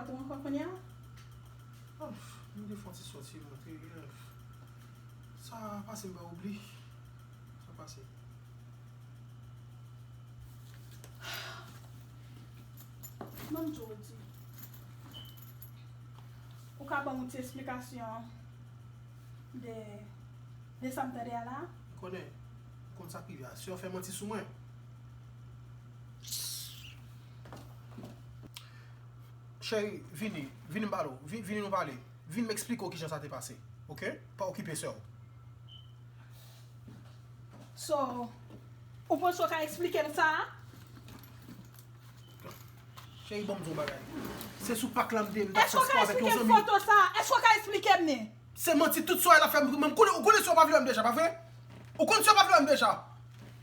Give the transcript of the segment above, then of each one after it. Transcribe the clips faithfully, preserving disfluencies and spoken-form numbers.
Ou ankò kounye a? Oh, m te fè yon ti sòti, m antre, sa pase m pa oubli. Sa pase. Ban m di w, Odi. Ou ka ban m yon ti esplikasyon de, de sa m tande a la? M konnen, m konn sa k rive a. Sè w fè manti sou mwen. Cheri, vini, vini m pale w. Vi-, vini nou pale. Vin m eksplike w kijan sa te pase. Oke? Pa okipe sè w. So, ou panse w ka eksplike m sa a? Cheri, ban m di w yon bagay. Se sou pak la m te, m t ap fè spò avèk yon zanmi. Èske w ka eksplike m foto sa a? Èske w ka eksplike m li? Se manti tout sa w ap fè m, ou konnen, ou konnen si w pa vle wè m deja, pa vre? Ou konn si w pa vle wè m deja.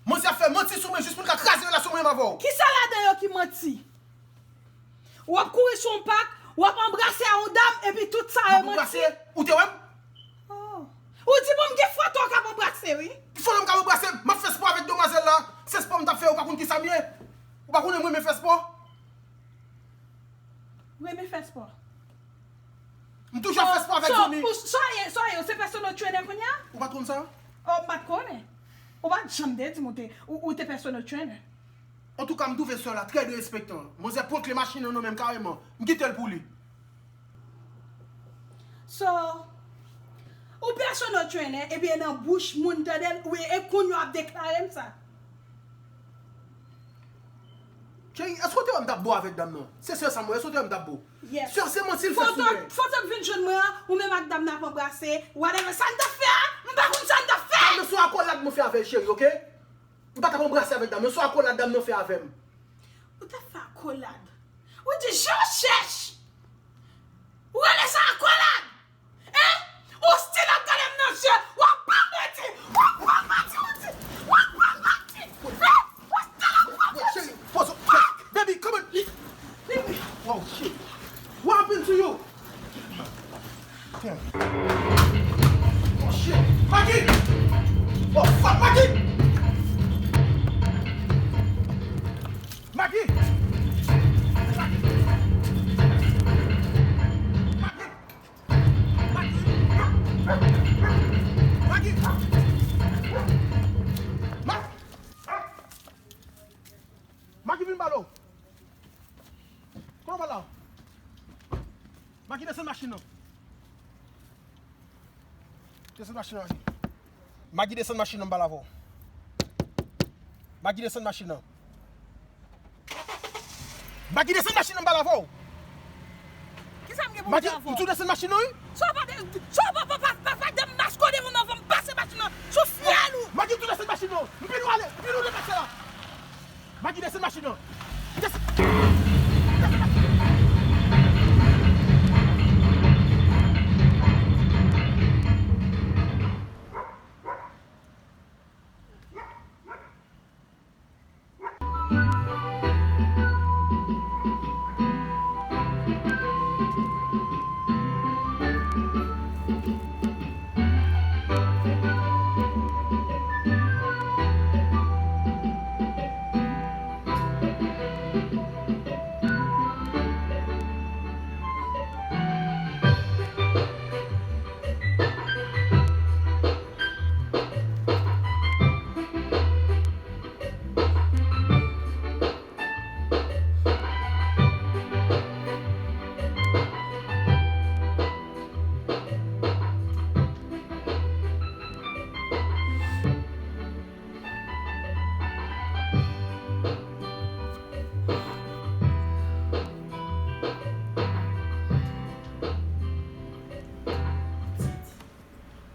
Manzè ap fè manti sou mwen jis pou l ka kraze relasyon mwen menm avè w. Kisa ladan yo ki manti? W ap kouri sou yon pak, w ap anbrase a yon dam, epi tout sa yo manti. M ap anbrase? Ou te wè m? Oh. Ou di bon, m gen foto w k ap anbrase, wi. Ki foto m k ap anbrase? M ap fè spò avèk demwazèl la. Se spò m t ap fè, ou pa konn kisa m ye? Ou pa konnen m renmen fè spò? Renmen fè spò? M toujou ap fè spò avèk zanmi. So, ou, sa w ye, sa w ye, ou se personal trainer kounye a? Ou pa t konn sa? Oh, m pa t konnen. Ou pa t janm te di m ou te, ou, ou te personal trainer. Antouka, m twouve sè w la trè derespektan. Manzè pran kle machin nan nan men m kareman. M kite l pou li. So, ou personal trainer, ebyen nan bouch moun tande l, wi, e kounye a w ap deklare m sa. Cheri, èske w te wè m t ap bo avèk dam nan? Se sè sa m wè, èske w te wè m t ap bo? Yes. Sè, se manti l fè sou mwen. Foto k vin jwenn mwen an, ou menm ak dam nan ap anbrase, whatever, sa n t ap fè a, m pa konn sa n t ap fè. Dam nan se yon akolad mwen fè avè l, cheri, oke? M pa t ap anbrase avèk dam nan, se yon akolad dam nan fè avè m. Ou t ap fè akolad? Ou di jan w chèch! Ou rele sa akolad? Hein? Ou still ap gade m nan je, w ap pran manti, w ap pran manti, ou di, w ap pran manti. Hein? Ou still ap pran manti. Wait, wait, cheri, pause. Baby, come on. Leave me. Wow, shit. What happened to you? Damn. Oh, shit. Maggie! Oh, fuck, Maggie! Maggie! Maggie! Maggie! Maggie! Maggie! Ma-, Maggie, vin ba lo. Kote w pral la? Maggie, desann machin nan. Desann machin nan, Maggie. Maggie, desann machin nan, m pale avè w. Maggie, desann machin nan. Maggie, desann machin nan, m pale avè w. Kisa m gen pou m di avè w? Maggie, m tou desann machin nan, wi. Sa w pa de, sa w pa, pa, pa, pa, pa de masko devan m avan m pase machin nan sou fyèl ou. Maggie, m tou desann machin nan. M pini w ale, m pini w deplase la. Maggie, desann machin nan. Desann.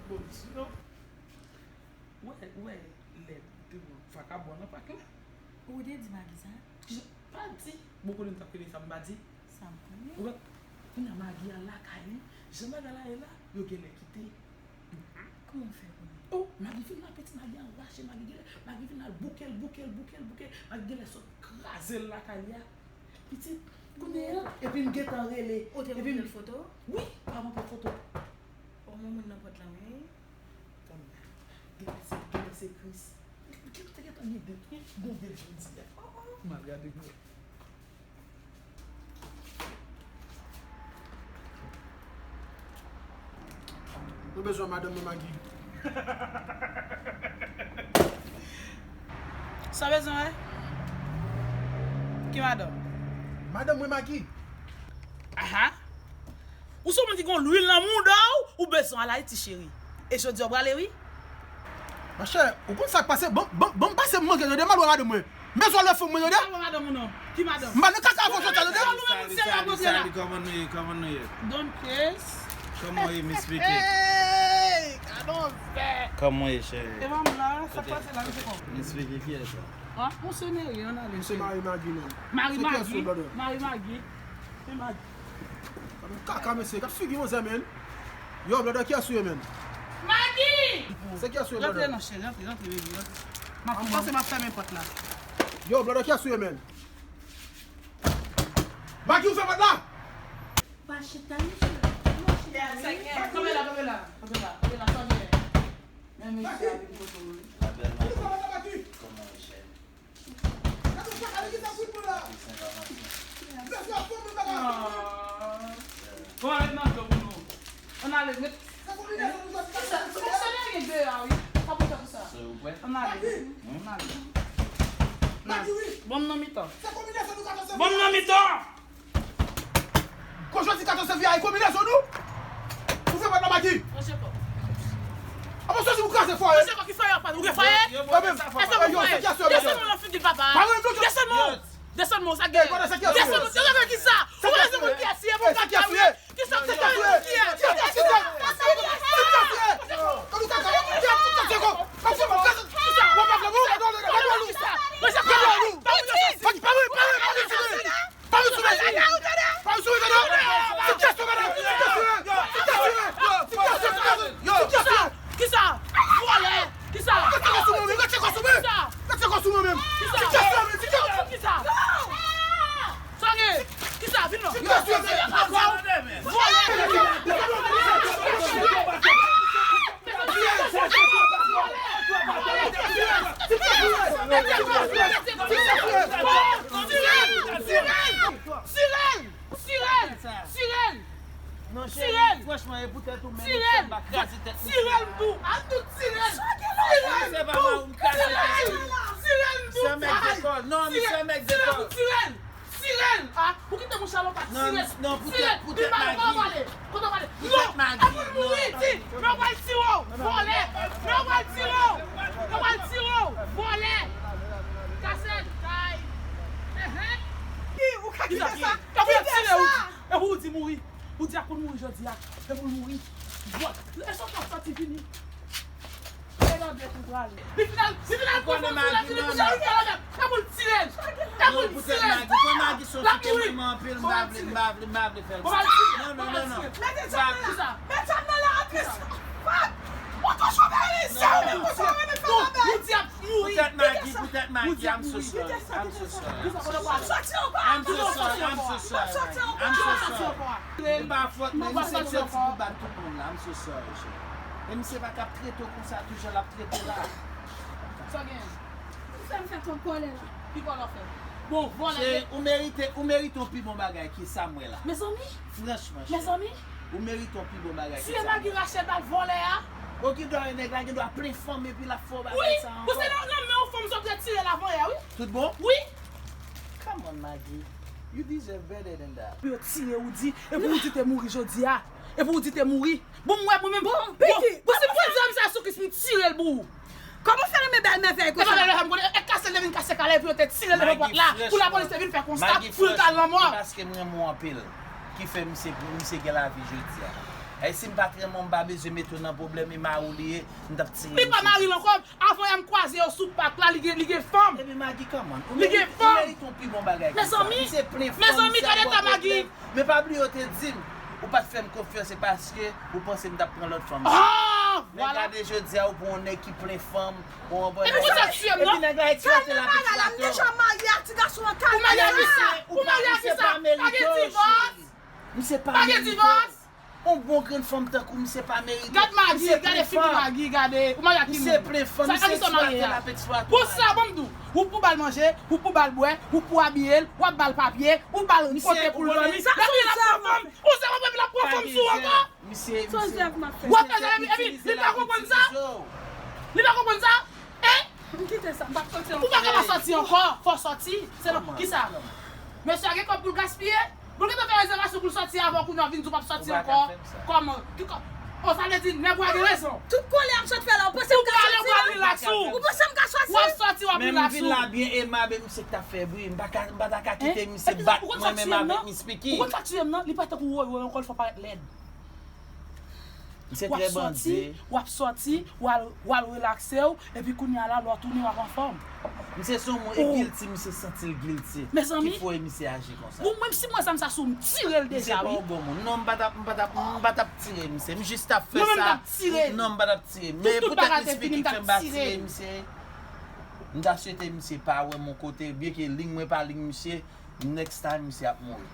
Bon, di non. Ou wè, ou wè lè de vakabon nan pak la? Ou te di Maggie sa? Kijan, pa di. Bon, konnen m t ap rele sa, m pa di. Sa m konnen. Ou wè, kounye a Maggie al lakay li, jan bagay la ye la, yo genlè kite. Kòman w fè konnen? Oh, Maggie vin la, piti Maggie anrache, Maggie genlè, Maggie vin al bouke l, bouke l, bouke l, bouke l, Maggie genlè sot kraze l lakay li a. Pitit, kounye a, epi m gentan rele. Ou te montre l foto? Wi, pa montre foto. O, mwen moun nan pòt la, wi. Tann, genlè se, genlè se Chris. Genlè te gentan gen de, gen de jodi a. M al gade pou wè. Mwen bezwen madanm mwen Magi. Sa w bezwen wè? Ki madanm? Madanm mwen Magi. Aha. Ou se yon moun ki gen lwil nan mouda w, ou bezwen al Ayiti cheri. E jodi a w prale wi. Machè, ou konn sa k pase? Ban m pase m manje tande, m al wè madanm mwen. M bezwen al wè fanm mwen tande. Al wè madanm ou non. Ki madanm? M pa nan kaka avè w tande. Al wè madanm se la kote la. Kòman nou ye? Kòman nou ye? Don't piss. Kòman w ye, Miss Vicky? Kòman w ye, cheri? E ban m la, sa k pase la, mesye kòm. Miss Vicky, kiyès sa? Ah, on se ne rien, on a laissé. Se mari Magi non. Mari Magi, mari Magi. Se Magi. Kaka mesye, gad figi manzè men. Yo, blòdè, kiyès ou ye men? Magi! Se kiyès ou ye Rantre blòdè? Non cheri, rantre, rantre baby, rantre. M ap panse m ap fèmen pòt la. Yo, blòdè, kiyès ou ye men? Magi, ouvè pòt la! Pa chita, mesye. Mwen chita, wi. Kanpe la, kanpe la, kanpe la, kanpe la, sa gen. Men mesye a vin kote w wi. La belle Magi, kòman w ye, cheri? Ki sen pa maten? Bon, ale nan dlo pou nou. Ann ale, met. Sa fonksyonè gen deyò a wi. Sa pou fè pou sa. Sou ou kwè? Ann ale. Ann ale. Bon, m nan mitan. Bon, m nan mitan. Kon jodi katòz fevriye a e konbinezon nou? Ou fè pòt la Magi? Manje kò. Avan soti pou kraze fwaye. Manje kò ki fwaye w ap pale. Ou gen fwaye? Mwen menm. Èske ou gen fwaye? Desann mwen, figi papa. Desann mwen, sa gen. Desann mwen, sa gen. Desann mwen, sa gen. Kisa? Ou pa se moun ki asiye pou kaka wi. Kisa? Kisa? Kisa? Kisa? Vòlè! Kisa? Kisa? Kisa? Sa gen? Kisa? Vin non. Vòlè! Sirèl! Sirèl! Sirèl! Sirèl! Non, cheri, franchman, e poutèt ou menm, m pa kraze tèt misye. Sirèl m di w, a tout sirèl! Se pa mari w m kraze tèt li. Sirèl m di w! Misye mèg dekòl. Non, misye mèg dekòl. Sirèl! Sirèl! Ah, ou kite mouch la lòt ak sirèl! Non, poutèt, poutèt Magi. Kote w pale? Non! E pou l mouri, di! Yo pral tire w! Vòlè! Yo pral tire w! Yo pral tire w! Vòlè! Kasèt! Kay! Enhen! Ou ka kite sa! Kite sa! E pou w di mouri! Ou di a konn mouri jodi a. E pou l mouri. Vòlè! E sa w t ap sòti vini? Li final, li final pran fòm sou la fini pou sa li fè la menm. Sa pou l tire l. Sa pou l tire l. L ap mouri. L ap mouri. Bon, l ap tire. Mete djab nan la. Mete djab nan la, aktris. Ou tou chome li. Se ou menm ki tou renmen fè la bèl. Ou di ap mouri. Poutèt Magi, poutèt Magi, I'm so sorry. I'm so sorry. I'm so sorry. I'm so sorry. I'm so sorry. E pa fòt mwen, li se ti pou bat tout moun la. I'm so sorry, cheri. E misye pa ka ap trete w konsa tou jan l ap trete w la. Sa gen? Ou fè m fè twòp kòlè la. Ki kòlè w fè? Bon, vòlè. Cheri, ou merite, ou merite yon pi bon bagay ke sa m wè la. Mezanmi. Franchman, cheri. Mezanmi. Ou merite yon pi bon bagay ke sa m wè la. Tiye Magi Rachel bal vòlè a. Ou gen dwa wè nèg la gen dwa plen fanm epi l ap fè w bagay sa ankò. Wi, pou se nan, nan men yon fanm sa w te tire l avan yè, wi. Tout bon? Wi. Come on, Magi. You deserve better than that. Pou yo tire ou di, epi ou di te mouri jodi a. Epi ou di te mouri. Bon, m wè mwen menm. Bon, Piki, bon, si m pran zam sa sou Kris, m tire l pou ou. Kòman w fè renmen bèlmè vèy konsa? E pa bèlmè fè m konnen, e kase l te vin kase kale, epi yo te tire l devan pòt la, pou lapolis te vin fè konsta, pou l t al lanmò. Paske m renmen w anpil, ki fè misye, misye gen lavi jodi a. E si m pa t renmen w, m pa bezwen mete w nan pwoblèm, e mari w li ye, m t ap tire misye. Li pa mari l ankò, avan yè m kwaze yo sou pak la, li gen, li gen fanm. Epi Magi, come on. Li gen fanm. Ou merite yon pi bon bagay ke sa. Mezanmi, misye plen fanm, misye ap ba w pwoblèm. Men pa bliye w te di m, ou pa t fè m konfyans, se paske ou panse m t ap pran lòt fanm. Ah, vwala. Men gade jodi a, ou pran yon nèg ki plen fanm, ou anbòne. Epi ou t ap tiye m, non? Epi nèg la eksplwate l ap eksplwate w. Ou marye ak kisa? Ou marye ak kisa? Pa gen divòs? Misye pa merite w. On bon grenn fanm tankou misye pa merite. Gad Magi, gade figi Magi, gade. Ou marye ak ki moun? Misye plen fanm, misye eksplwate l ap eksplwate. Pou sa, ban m di w, ou pou ba l manje, ou pou ba l bwè, ou pou abiye l, w ap ba l papye, ou ba l kote pou l dòmi. Epi l ap pran fanm, ou se konprann l ap pran fanm sou ou ankò. Misye, misye, w ap fè sa, epi, epi li pa konprann sa? Li pa konprann sa? Hein? M kite sa, m p ap soti ankò. Ou pa ka pa soti ankò, fò w sòti. Se nan kisa? Mesye a gen kòb pou l gaspiye? Pou l gentan fè rezèvasyon pou l sòti avan kounye a vin di w p ap sòti ankò. Kòman? Ki kò-, o, sa vle di nèg ou a gen rezon. Tout kòlè a m sot fè la, ou panse m ka sòti la? Ou panse m ka sòti? W ap sòti, w ap rilaks ou. Men m vin la byen emab e misye k t ap fè bri. M pa ka, m pa ta ka kite misye bat mwen menm avèk Miss Picky. Ou konn sa k tiye m nan? Li pa tankou Woywoy ankò, l fè w parèt lèd. Misye trè bandi. W ap sòti, w al, w al relakse w, epi kounye a la, lè w tounen, w ap anfòm. Misye se yon moun e guilty, misye santi l guilty. Mezanmi, ki fè misye aji konsa? Bon, menm si m wè zam sa sou m, m tire l deja, wi. Misye pa yon bon moun. Non, m pa t ap, m pa t ap, m pa t ap tire misye. M jis t ap fè sa. Non, m pa t ap tire. Men poutèt Miss Picky k fè m pa tire misye. M ta swete misye pa wè m yon kote, byenke liy mwen pa liy misye. Next time, misye ap mouri.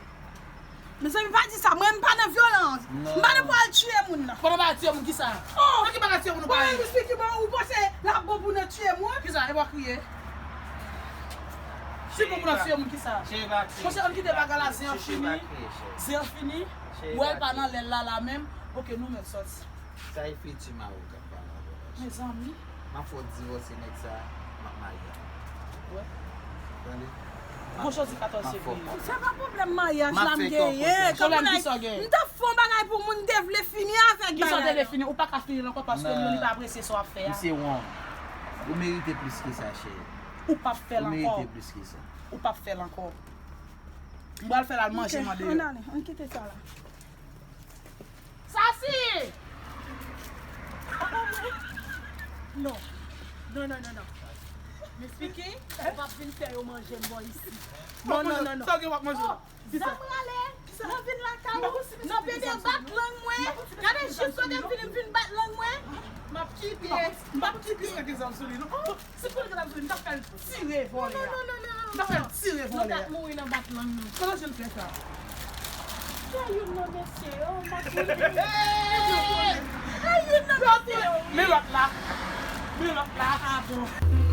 Mezanmi, pa di sa. Mwen, m pa nan vyolans. M pa nan pou al tiye moun nan. Pandan w pa al tiye moun, kisa? Oh! Nan ki bagay tiye moun ou pa ye? Mwen, misye ki bon, ou panse l ap bon pou nan tiye moun? Kisa? E w ap kriye? Si bon pou nan tiye moun, kisa? Monchè, ann kite bagay la, zen an fini. Zen an fini. Wè l pa nan lè l la, la menm. Ok, nou mèt sòti. Sa e fiti mari w k ap pale avè w la. Mezanmi. M ap fè w divòse nèg sa, m ap marye avè w. Wè. Tande? Bon, jodi katòz fevriye. Se pa pwoblèm maryaj la m genyen. Pwoblèm kisa w genyen? M t ap fè yon bagay pou moun, m te vle fini avèk bagay la. Kisa w te vle fini? Ou pa ka fini l ankò paske li menm li pa apresye sa w ap fè a. Misye wrong. Ou merite plis ke sa, cheri. Ou p ap fè l ankò. Ou merite plis ke sa. Ou p ap fè l ankò. M pral fè l al manje mande yo. Ann ale, ann kite sa la. Sassy! Non. Non, non, non, non. Miss Picky, ou p ap vin fè yo manje m bò isi. Non, non, non, non. Sa w gen w ap manje la? Zam rale, nan vin lakay ou, nan pede bat lang mwen. Gade jis kote m vin, m vin bat lang mwen. M ap kite. M ap kite. Si pou l gen ap jwe, m t ap fè l tire vòlè a. Non, non, non, non, non, non. M t ap fè l tire vòlè a. Nou t ap mouri nan bat lang nou. Kòman jan l fè sa? Fè youn nan mesye yo, m ap mouri. Fè youn nan mesye yo. Men lòt la. Men lòt la. Ah bon.